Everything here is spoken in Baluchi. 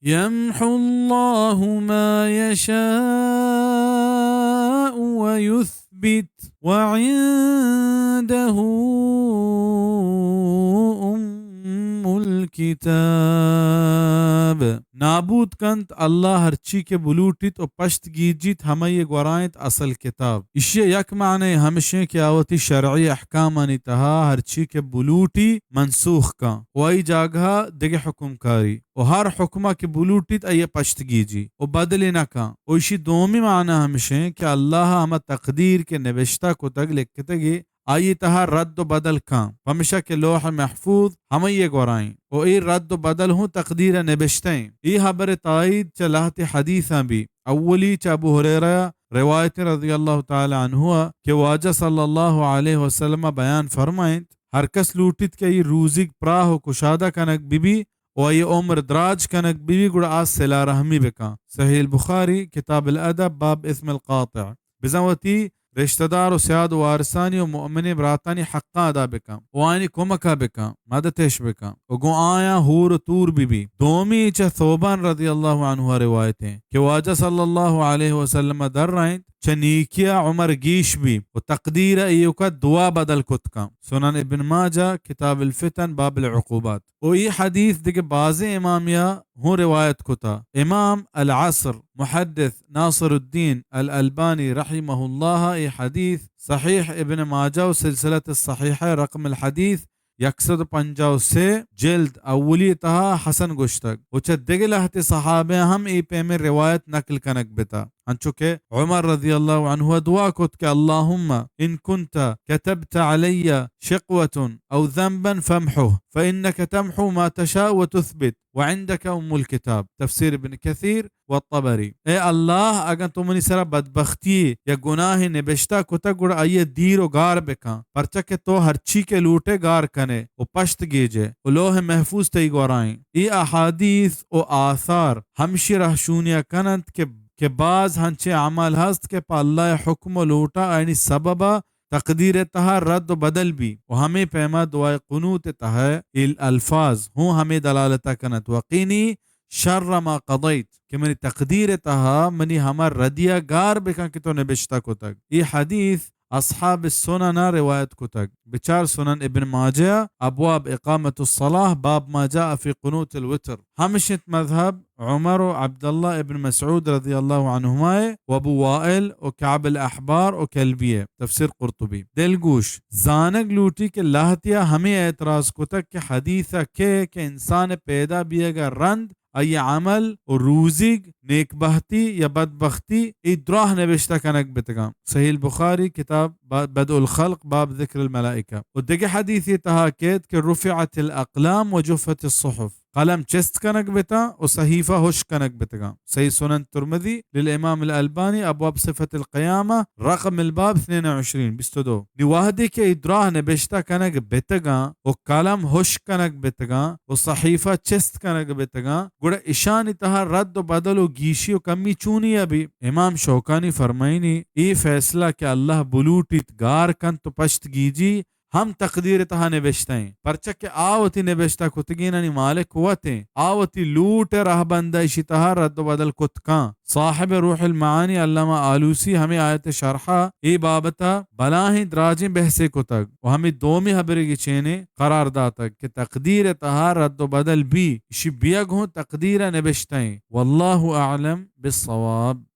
يمحو الله ما يشاء ويثبت وعنده أم الكتاب۔ نابود کنت اللہ ہرچی کہ بلوٹیت و پشت گیجیت، ہمئی گورا انت اصل کتاب۔ اشی یک معنی ہمشیں کہ آ وتی شرعی احکامانی تہا ہرچی کہ بلوٹی منسوخ کن و آئی جاگہا دگہ حکم کاری و ہر حکما کہ بلوٹیت آئی پشت گیجی و بدلی نہ کن۔ و اشی دومی معنی ہمشیں کہ اللہ ہما تقدیر کہ نبشتہ کتگ، لکھتگی، آئی تہا رد و بدل کن، پمشا کہ لوح محفوظ ہمئی گورائیں و اے رد و بدل ہوں تقدیر نبشتہ ایں۔ اے حبر تائید چہ لہتے حدیثاں بی۔ اولی چہ ابو ہریرہ روایت رضی اللہ تعالی عنہ کہ واجہ صلی اللہ علیہ وسلم بیان فرمائنت، ہر کس لوٹیت کہ ای روزیگ پراہ و کشادہ کنگ بی بی و ای عمر دراج کنگ بی بی، گڑا آ صلہ رحمی بکن۔ صحیح البخاری، کتاب الادب، باب اثم القاطع۔ بزاں وتی رشتہ دار و سیاد و وارثانی و مؤمنیں براتانی حقاں ادا بکن و آیانی کمکا بکن، مدتش بکن و گوں آیاں ہور و تور بی بی۔ دومی چہ ثوبان رضی اللہ عنہ روایت ہیں کہ واجہ صلی اللہ علیہ وسلم در رہنت، چہ نیکیا عمر گیش بی و تقدیر ایوکا دعا بدل کت کن۔ سنن ابن ماجہ، کتاب الفتن، باب العقوبات۔ و ای حدیث دگہ بازیں امامیا ہوں روایت کتا۔ امام العصر محدث ناصر الدین الالبانی رحمہ اللہ ای حدیث صحیح ابن ماجہ و سلسلۃ الصحیحہ رقم الحدیث یک سد و پنجاہ و سے، جلد اولی تہا حسن گوشتگ و چہ دگہ لہتے صحابہ ہم ای پیمیں روایت نقل کنگ بتا۔ انچو کہ عمر رضی اللہ عنہ دعا کت کہ اللہم ان کنت کتبت علی شقوة او ذنبا فامحه فانک تمحو ما تشاء وتثبت وعندک ام الکتاب۔ تفسیر ابن کثیر و طبری۔ اے اللہ، اگاں تو منی سرا بدبختی یا گناہ نبشتہ کتگ گڑا آئی دیر و گار بکن، پرچا کہ تو ہرچی کہ لوٹے گار کنے و پشت گیجے و لوح محفوظ تئی گورائیں۔ ای احادیث و آثار ہمشی رہشونیا کننت کہ کہ باز ہنچیں اعمال ہست کہ پہ اللہ ء حکم و لوٹا آیانی سبب ء تقدیر ء تہا رد و بدل بی و ہمے پیما دعائے قنوت ء تہا اے الفاظ ہوں ہمے دلالت ء کنت، وقینی شر ما قضیت، کہ منی تقدیر ء تہا منی ہما ردی ء گار بکن کہ تو نبشتہ کتگ۔ اے حدیث اصحاب السنن ء روایت کتگ۔ بچار سنن ابن ماجہ، ابواب اقامت الصلاة، باب ما جاء فی قنوت الوتر۔ ہمش انت مذہب عمر و عبداللہ ابن مسعود رضی اللہ عنہما و ابو وائل و کعب الاحبار و کلبی۔ تفسیر قرطبی۔ دلگوش زانگ لوٹی کہ لہتیا ہمے اعتراض کتگ کہ حدیث ء کہ کہ انسان پیدا بیگ ء رند آئی عمل و روزیگ، نیک بہتی یا بدبختی، ای دراہ نبشتہ کنگ بتگاں۔ صحیح البخاری، کتاب با-، بدء الخلق، باب ذکر الملائکہ۔ و دگہ حدیثے تہا کیت کہ رفعت الاقلام و جفت الصحف، قلم چست کنگ بتاں و صحیفہ ہشک کنگ بتگاں۔ صحیح سنن ترمذی للامام الالبانی، ابواب صفت القیامہ، رقم الباب اثنین و عشرین، بیست و دو۔ نی وہدے کہ اے دراہ نبشتہ کنگ بتگاں و قلم ہشک کنگ بتگاں و صحیفہ چست کنگ بتگاں، گڑا اشانی تہا رد و بدل و گیشی و کمی چونی ابی؟ امام شوکانی فرمائنی، اے فیصلہ کہ اللہ بلوٹیت گار کنت و پشت گیجی، ہم تقدیر تہا نبشتہ ایں، پرچا کہ آ وتی نبشتہ کتگینانی مالک وت ایں، آ وتی لوٹ ء رہبند ء اشی تہا رد و بدل کت کاں۔ صاحب روح المعانی علامہ آلوسی ہمے آیت ء شرح ء اے بابت ء بلاہیں دراجیں بحثے کتگ و ہمے دومی ہبرے گچینیں قرار داتگ کہ تقدیر ء تہا رد و بدل بی، اشی بیگ ہوں تقدیر ء نبشتہ ایں۔ واللہ اعلم بالصواب۔